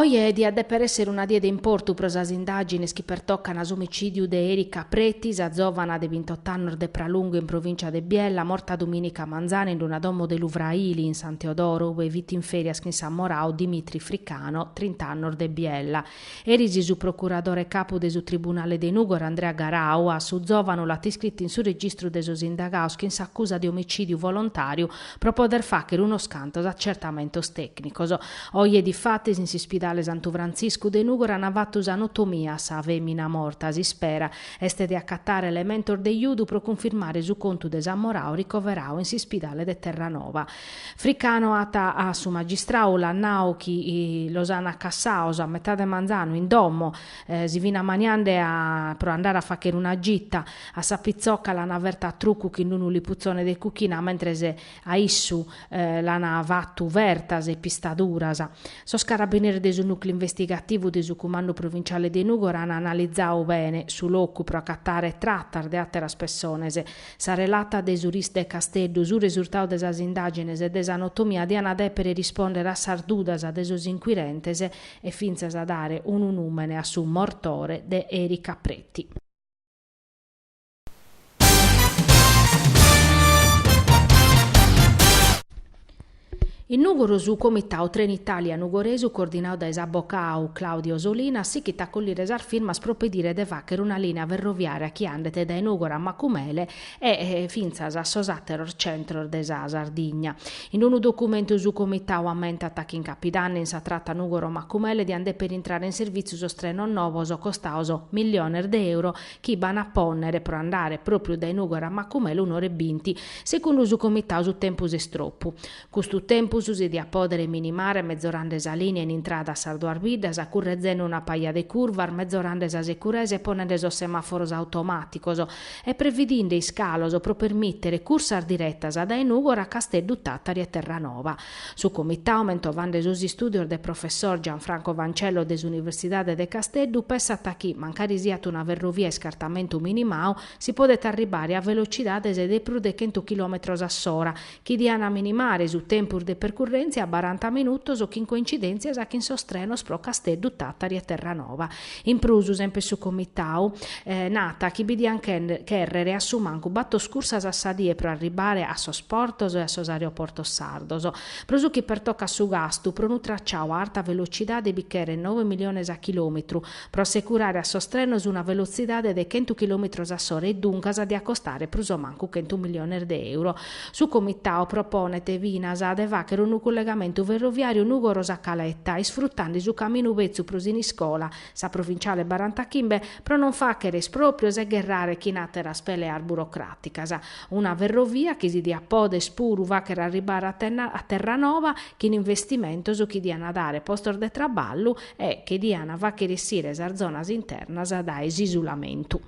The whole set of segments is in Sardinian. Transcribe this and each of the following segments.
Oje diat dèpere èssere una die de importu pro sas indàgines chi pertocan s'omicìdiu de Erika Preti, sa zòvana de bintot'annos de Pralungo in provìncia de Biella, morta dumìnica manzana in una domo de Luvraili, in San Teodoro, ue fit in fèrias chin s'amorau Dimitri Fricano, trint'annos de Biella. Eris su procuradore capu de su Tribunale de Nùgoro, Andrea Garau, a su zòvanu l'at iscritu in su registru de sos indagados chin s'acusa de omicìdiu volontàriu pro poder fàghere unos cantos acertamentos tècnicos. Oje difatis in s'ispidale Santu Frantziscu de Nùgoro an fatu sa notomia a sa fèmina morta. S'ispera est de acatare elementos de judu pro cunfirmare su contu de s'amorau ricoverau in s'ispidale de Terranova. Fricano at a su magistrau l'at nau chi los an acassaos a metade manzanu in domo, si fin ammaniande a pro andare a fàchere una gita. A sa pitzoca l'an ferta a trucu chin unu liputzone de cuchina mentres a issu l'an fatu fertas e pistaduras. Sos carabineris de su nùcleu investigativu de su Cumandu Provinciale de Nùgoro an analizadu bene su locu pro acatare tratas de àteras pessones. Sa relata de su RIS de Casteddu, su resurtadu de sas indàgines e de sa notomia diant dèpere rispòndere a sas dudas de sos inquirentes e fintzas dare unu nùmene a su mortore de Erika Preti. In Nùgoro su Comitadu Trenitalia Nugoresu, coordinadu dae s'abocadu Claudio Solinas, sighit a collire sas firmas pro pedire de fàghere una lìnia ferroviària chi andet dae Nùgoro a Macumele e fintzas a sos àteros centros de sa Sardigna. In unu documentu su Comitadu ammentat chi in capidanni in sa trata Nùgoro-Macumele diant dèpere intrare in servìtziu sos trenos novos costados milliones de euro chi b'an a pònnere pro andare pròpriu dae Nùgoro a Macumele un'ora e binti. Segundu su Comitadu su tempus est tropu. Custu tempus si diat pòdere minimare mezorande sa lìnia in intrada a sas duas biddas, currezende una paja de curvas, mezorande sa securesa e ponende sos semàforos automàticos e previdinde iscalos pro permìtere cursas diretas dae Nùgoro a Casteddu, Tàtari e Terranova. Su Comitadu, mentovande sos istùdios de professor Gianfranco Fancello de s'Universidade de Casteddu, pessat chi, mancari siat una ferrovia a iscartamentu minimau, si podet arribare a velocidades de prus de chentu chilòmetros a s'ora, chi diant minimare su tempus de percurrèntzia a baranta minutos chin coincidèntzias chin sos trenos pro Casteddu, Tàtari e Terranova. In prus, semper su Comitadu nat chi bi diant chèrrere a su mancu bator cursas a sa die pro arribare a sos portos e a sos aeroportos sardos. Pro su chi pertocat su gastu, pro unu traciadu a arta velocidade bi cheret noe miliones a chilòmetru pro assecurare a sos trenos una velotzidade de chentu chilòmetros a s'ora e duncas diat costare prus o mancu chentu miliones de euro. Su Comitadu proponet finas de fàghere unu cullegamentu ferroviàriu Nùgoro-Sa Caleta, isfrutende su caminu betzu pro Siniscola, sa provinciale barantachimbe, pro non fàghere ispròprios e gherrare chin àteras peleas burocràticas. Una ferrovia chi si diat pòdere puru fàghere arribare a Terranova chin investimentos chi diant dare postos de traballu e che diant fàghere essire sas zonas internas dae s'isulamentu.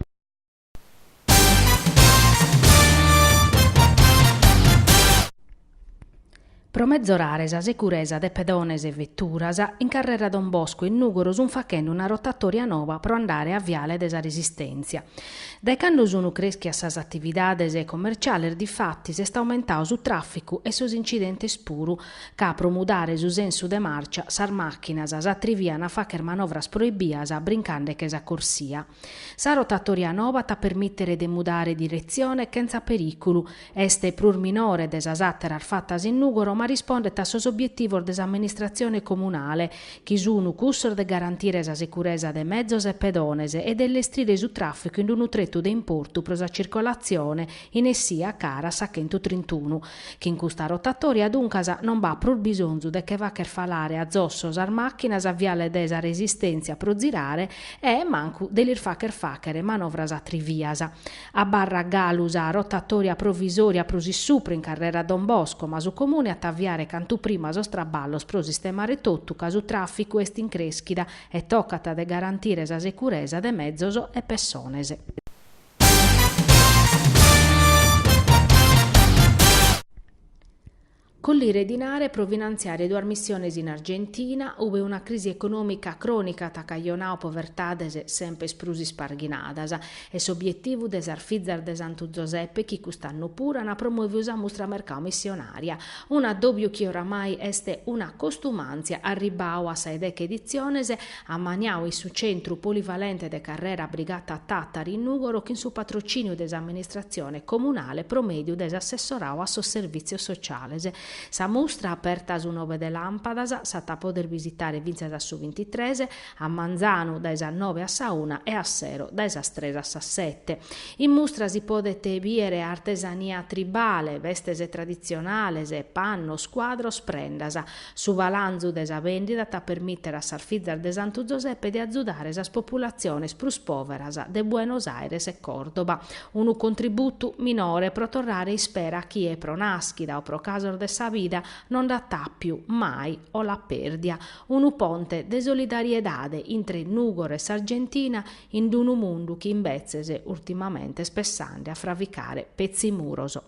Pro mezorare sa securesa de pedones e veturas, in carrera Don Bosco in Nùgoro sunt fachende una rotatòria noba pro andare a Viale de sa Resistèntzia. Dae cando sunt crèschias sas atividades commerciales difatis est aumentadu su tràficu e sos incidentes puru, ca pro mudare su sensu de màrcia sas màchinas s'atrivian a fàghere manovras proibias brincande che sa corsia. Sa rotatòria noba at a permìtere de mudare diretzione chentza perìculu. Est prus minore de sas àteras fatas in Nùgoro ma rispondet a sos obietivos de s'amministratzione comunale, chi sun cussos de garantire sa securesa de mezos e pedones e de illestrire su tràficu in unu tretu de importu pro sa circolatzione in essia cara a sa chentutrintunu. Chin custa rotatòria, duncas, non b'at prus bisonzu de che fàcher falare a zosso sas màchinas a viale de sa Resistèntzia pro zirare e mancu de lis fàcher fàchere manovras atrivias. Abarrat galu sa rotatòria provisòria prus issupra in carrera Don Bosco, ma su Comune at a aviare cantu prima sos traballos pro sistemare totu ca su tràficu est in crèschida e tocat de garantire sa securesa de mezos e pessones. Collire dinare pro finantziare duas missiones in Argentina, ube una crisi econòmica crònica at cajonadu povertades semper prus isparghinadas, est s'obietivu de sas Fizas de Santu Zosepe chi cust'annu puru ant promòvidu sa mustra mercau missionària, un'addòbiu chi oramai est una costumàntzia arribbadu a sa 'e deche editziones, ammaniadu in su Centru Polivalente de Carrera Brigata Tàtari in Nùgoro chin su patrocìniu de s'amministratzione comunale pro mèdiu de s'assessoradu a sos servìtzios sociales. Sa mustra, aperta su nobe de làmpadas, s'at a poder bisitare fintzas a su bintitres, a manzanu dae sas nobe a sa una e a sero dae sas tres a sas sete. In mustra si podet bìere artesania tribale, bestes traditzionales, pannos, cuadros, prendas. Su balanzu de sa bèndida at a permìtere a sas Fizas de Santu Zosepe de azudare sas populatziones prus pòveras de Buenos Aires e Còrdoba, unu contributu minore pro torrare ispera a chie pro nàschida o pro casos de sa vida non nd'at àpiu mai o l'at pèrdia, unu ponte de solidariedade intre Nùgoro e s'Argentina in unu mundu chi imbetzes urtimamente est pessande a fravicare petzi muros.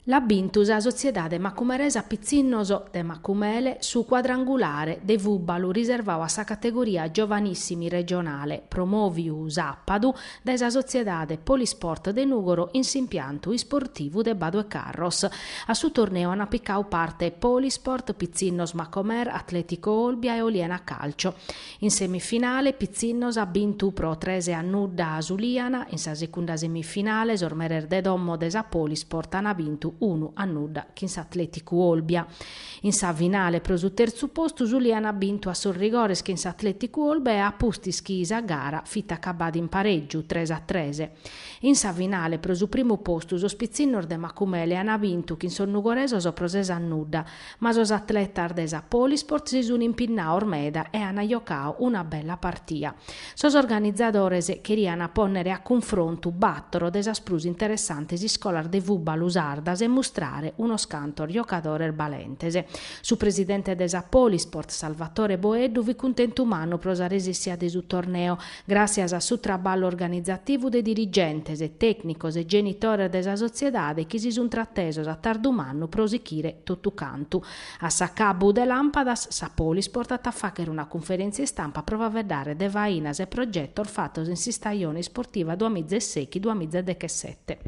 L'at bintu sa sotziedade macumeresa Pitzinnos de Macumele su cuadrangulare de fùbalu riservadu a sa categoria Giovanissimi regionale, promòviu sàpadu dae sa sotziedade Polisport de Nùgoro in s'impiantu isportivu de Badu 'e Carros. A su torneu ant picadu parte Polisport, Pitzinnos Macomer, Atletico Olbia e Oliena Calcio. In semifinale Pitzinnos at bintu pro tres a nudda s'Uliana, in sa secunda semifinale sos meres de domo de sa Polisport ant bintu unu a nudda chin s'Atleticu Olbia. In sa finale pro su tertzu postu s'Uliana at bintu a sos rigores chin s'Atleticu Olbia a pustis chi sa gara fit acabada in parègiu tres a tres. In sa finale pro su primu postu sos pitzinnos de Macumele ant bintu chin sos nugoresos pro ses a nudda, Ma sos atletas de sa Polisport si sun impinnados meda e an jocadu una bella partia. Sos organizadores cherian pònnere a cunfrontu bàtoro de sas prus interessantes iscolas de fùbalu sardas e mustrare unos cantos jocadores balentes. Su presidente de sa Polisport, Salvatore Boeddu, fit cuntentu mannu pro sa resissia de su torneu, Gràssias a su traballu organizativu de dirigentes, tècnicos e genitores de sa sotziedade chi si sunt tratesos a tardu mannu pro sichire totu cantu. A s'acabu de làmpadas, sa Polisport at a fàghere una cunferèntzia istampa pro faeddare de fainas e progetos fatos in s'istajone isportiva duamiza e sèichi duamiza e dechesete.